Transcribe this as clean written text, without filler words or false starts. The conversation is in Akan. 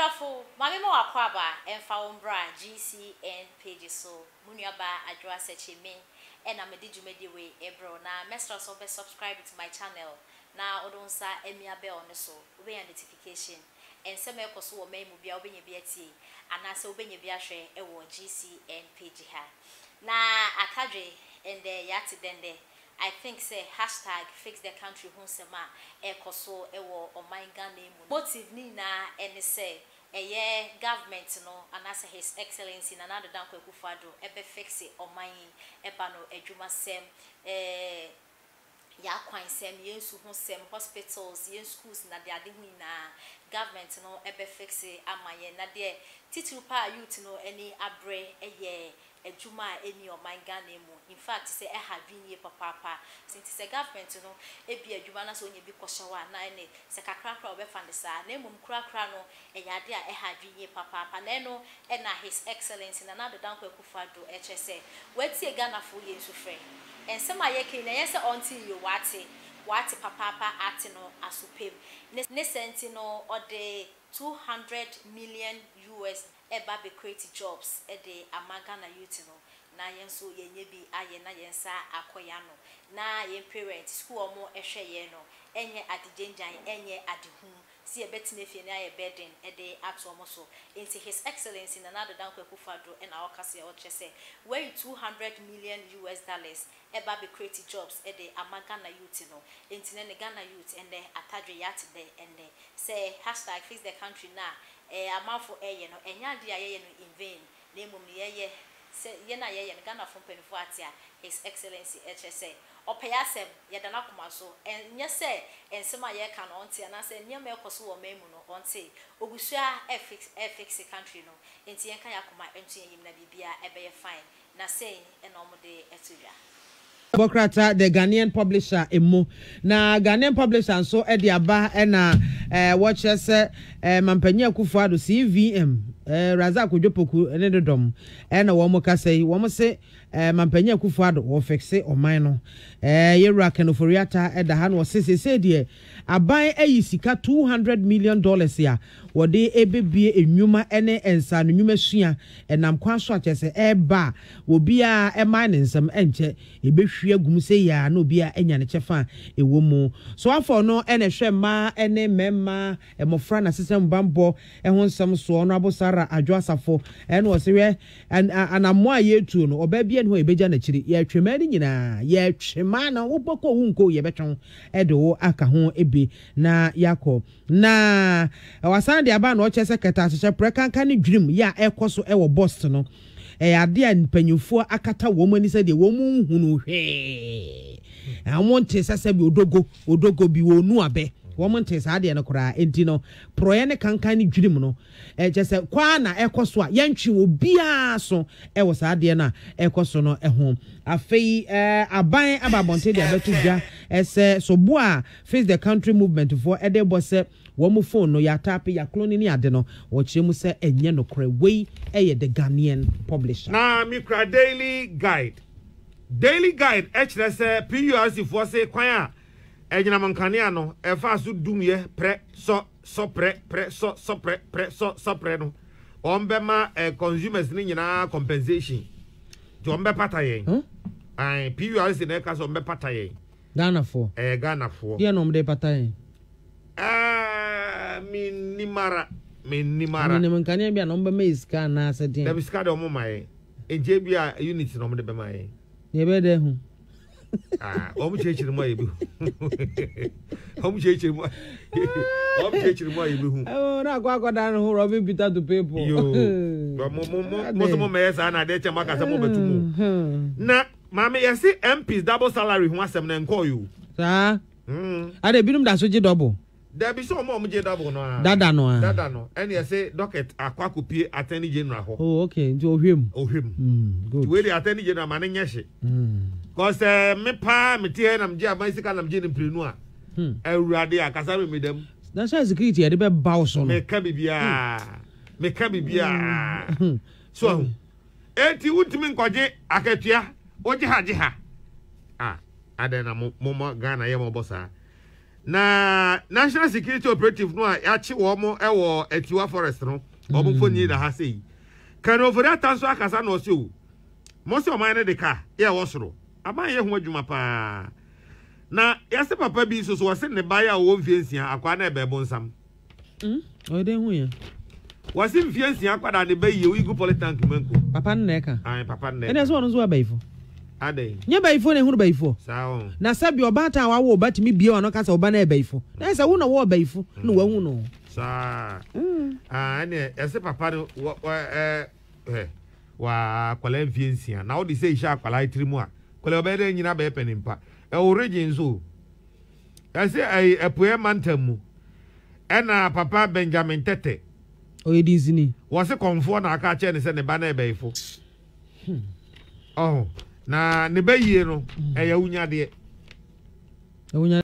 Medɔfo, ma me ma w'akwaaba mfa wo mbra GCN page so, mo nuabaa Adwoa Sekyere me na mede dwumadie wei rebrɛ wo na mɛsrɛ wo sɛ wobɛ subscribe to my channel na wode wo nsa amia bell no so, wobɛnya notification nsɛm a ɛkɔ so wɔ man mu biara wobɛnya bi atie anaasɛ wobɛnya bi ahwɛ wɔ GCN page ha. Na akadwe ndɛ yɛate dɛndɛ I think sɛ hashtag fix the country ho nsɛm a ɛrekɔ so wɔ ɔman Ghana yi mu no motive no nyinaa ne sɛ ɛyɛ government no anaasɛ His Excellency Nana Addo Dankwa Akufo Addo bɛ fixe ɔman yi ɛba no adwumasɛm eh yɛn akwansɛm, yɛn nsu ho sɛm, hospitals, yɛn schools na deɛ ade ho nyinaa government no bɛ fixe ama yɛn na deɛ titiriw paa youth no ani abre yɛ adwuma a ɛnni ɔman Ghana mu, in fact sɛ ɛha adwene yie papaapa, nti sɛ government no bue adwuma na sɛ wonya bi kɔhyɛ hɔ a na ɛne sɛ kakra koraa wɔbɛfa no saa, na mmom korakora no ɛyɛ adeɛ a ɛha adwene yie papaapa, na ɛno na His Excellency Nana Addo Dankwa Akufo Addo ɛkyerɛ sɛ watie Ghanafoɔ yɛn sufrɛ. Nsɛm a yɛka yi na ɛnyɛ sɛ ɔnte yie o, wate, wate papaapa ate no aso pem, ne saa nti no ɔde 200 million US. ɛba bɛ create jobs de ama Ghana youth no na yɛn nso yɛnyɛ bi ayɛ na yɛn nsa akɔ yɛn ano na yɛn parents school a wɔn hwɛ yɛn no ɛnyɛ ade gyangyan ɛnyɛ ade hu sɛ yɛbɛtena fie na ayɛ burden de ato wɔn so nti His Excellency Nana Addo Dankwa Akufo Addo na ɔka sɛ ɔkyerɛ sɛ wayi 200 million US dollars ɛba bɛ create jobs de ama Ghana youth no nti nɛ ne Ghana youth ɛnɛ atadwe yɛate dɛ ɛnɛ sɛ hashtag fix the country no a Ɛɛ amanfo ɛyɛ no ɛnyɛ adeɛ a yɛyɛ no in vain na mmom no yɛyɛ sɛ yɛn a yɛyɛ no Ghanafo mpaninfoɔ ate a His Excellency ɛkyerɛ sɛ ɔpɛ yɛn asɛm yɛda n'akoma so ɛnyɛ sɛ nsɛm a yɛreka no ɔnte anaasɛ nneɛma a ɛkɔ so wɔ ɔman mu no ɔnte ɔgu so ara ɛfix ɛfixe country no nti yɛnka yɛn akoma nto yɛn yam na biribiara ɛbɛyɛ fine Na sei na wɔde to dwa. Bɔ krataa The Ghanaian Publisher mu. Na Ghanaian Publisher nso de aba na wɔkyerɛ sɛ Mampanyin Akufo Addo, CVM, Razak Kojo Poku ne ne dɔm na wɔn kasa yi. Wɔn se Mampanyin Akufo Addo wɔfixe ɔman no. Yɛwura Ken Ofori-Atta da ha na ɔse seesei deɛ aban ayi sika $200 million a wɔde rebɛbue nnwuma ne nsaano nnwuma sua Ɛnam kwan so a kyerɛ sɛ ɛreba a obiara mmae ne nsam nkyɛ, ɛbɛhwie agu mu sei ara na obiara anya ne kyɛfa a ɛwɔ mu. Soafoɔ no na ɛhwɛ mmaa ne mmarima, mmɔfra na asetena mu banbɔ ho nsɛm soɔ, Honourable Sarah Adwo Asafo na ɔse hwɛ anammɔn a yɛretuo no, ɔbaa biara nni hɔ a yɛbɛgya no akyiri, yɛretwe mmaa no nyinaa, yɛretwe mmaa no, wobɛkɔ o wonkɔ o yɛbɛtwe wo de wo aka ho bi na yɛakɔ. Na wasan de aba na ɔkyerɛ sɛ kɛtɛasehyɛ, prɛkanka ne dwirim yɛ a ɛrekɔ so wɔ Bost no, ɛyɛ ade a mpanyimfoɔ akata wɔn ani sɛdeɛ wɔn nhunuu hwee. Wɔn ntee sɛ sɛbi odogo, odogo bi wɔn abɛ. Wɔn ntee saa adeɛ no koraa. Enti no, porɔeɛ ne kankan ne dwirim no, kyerɛ sɛ kɔ ara na ɛrekɔ so a yɛntwe obiara so wɔ saa adeɛ no a ɛrekɔ so no ho. Afei aban aba abɔnten de abɛto dwa sɛ soboɔ a Fix the Country Movement foɔ de rebɔ sɛ wɔn phone no yɛataape, yɛaklone ne ade no, wɔkyerɛ mu sɛ ɛnyɛ nokorɛ. Wei yɛ The Ghanaian Publisher. Na mekura Daily Guide. Daily Guide kyerɛ sɛ PURC foɔ se kwan a anyinam nkanea no ɛfaa so dumyɛ prɛ sɔ sɔ prɛ prɛ sɔ sɔ prɛ prɛ sɔ sɔ prɛ no wɔn bɛma eh, consumers no nyinaa compensation nti wɔn bɛpata yɛn. Ae, PURC na ɛka sɛ wɔn bɛpata yɛn. Ghanafoɔ. Ɛyɛ Ghanafoɔ. Deɛ na wɔn de pata yɛn. Ɛɛ mennim ara, mennim ara. Menim nkanea bi a na wɔn bɛma yɛ sika anaasɛ deɛn. Dabi sika deɛ wɔn ma yɛn. Nti ebi a unit na wɔn de bɛma yɛn. Deɛ ɛbɛyɛ dɛ hu. Ah, wɔn kyerɛkyerɛ mu a yɛbɛhu. Wɔn kyerɛkyerɛ mu a wɔn kyerɛkyerɛ mu a yɛbɛhu. Ɛwɔ na akɔ akɔda ne ho robbing Peter to pay Paul. Yoo, mo mo mo mo sɛ mo mɛyɛ saa na adeɛ kyɛ mo aka sɛ mo bɛto mu. Na. Maame yɛse MPs double salary ho asɛm no ɛnkɔɔe o. Saa? Ada ebinom da so gye double. Dabi sɛ ɔmo a ɔmo gye double no aa. Dada no aa. Dada no ɛne yɛse docket akɔ akɔpie attorney general hɔ. Oh okay nti ɔhwɛ mu. Ɔhwɛ mu. Mm good. Nti wei deɛ attorney general ma no nyɛ hye. Cause sɛ me paa me te ha yi na megye aban sika na megye no mprenu a. Awurade a kasa me meda mu. National security yɛde bɛba wo so no. Meka biribiara. Meka biribiara. So ahu. Enti wontumi nkɔgye akatua, wogye ha gye ha. Ah, adɛn na mo moma Ghana yɛ mɔbɔ saa? Na National Security Operative no a yɛakye wɔn wɔ Atiwa Forest no, wɔn mfoni da ha sei. Ken Ofori-Atta nso akasa na ɔse o, mo se ɔman no de ka yɛ ɛwɔ soro. Aban yɛ ho adwuma paa. Na yɛse papa bi nso so ɔse ne ba yɛ a ɔwɔ mfie nsia akwaa na ɛbɛɛ bonsam. Mm, ɔyɛ dɛn hu yɛ? Wɔse mfie nsia akwadaa ne ba yie woyi gu polytank mu nko. Papa no na ɛka. Ae, papa no na ɛka. Ɛna ɛsɛ ɔno nso abayifo. Adɛn? Nyɛ bayifoɔ na ehunu bayifoɔ. Saa o. Na sɛbi ɔbaatan a wawo ɔba tumi bue w'ano ka sɛ ɔba no yɛ bayifo. Na ɛsɛ wo na wɔwɔ bayifo na wahu no. Saa. Ah, ɛne ɛsɛ papa no wɔ wɔ ɛɛ ɛ waa akwadaa mfie nsia na wode sɛ ehyɛ akwadaa tiri mu a akwadaa ɔbɛyɛ dɛ nyina bɛyɛ panin pa. Ɛwɔ region nso o. Ɛsɛ ɛyi apueɛ mantam mu ɛna papa Benjamin Tɛtɛ. Ɔyɛ dinsini. Wɔse kɔmfoɔ na aka akyerɛ no sɛ ne ba no yɛ bayifo. Ɔho na ne ba yie no ɛyɛ awunyadeɛ. Awunya.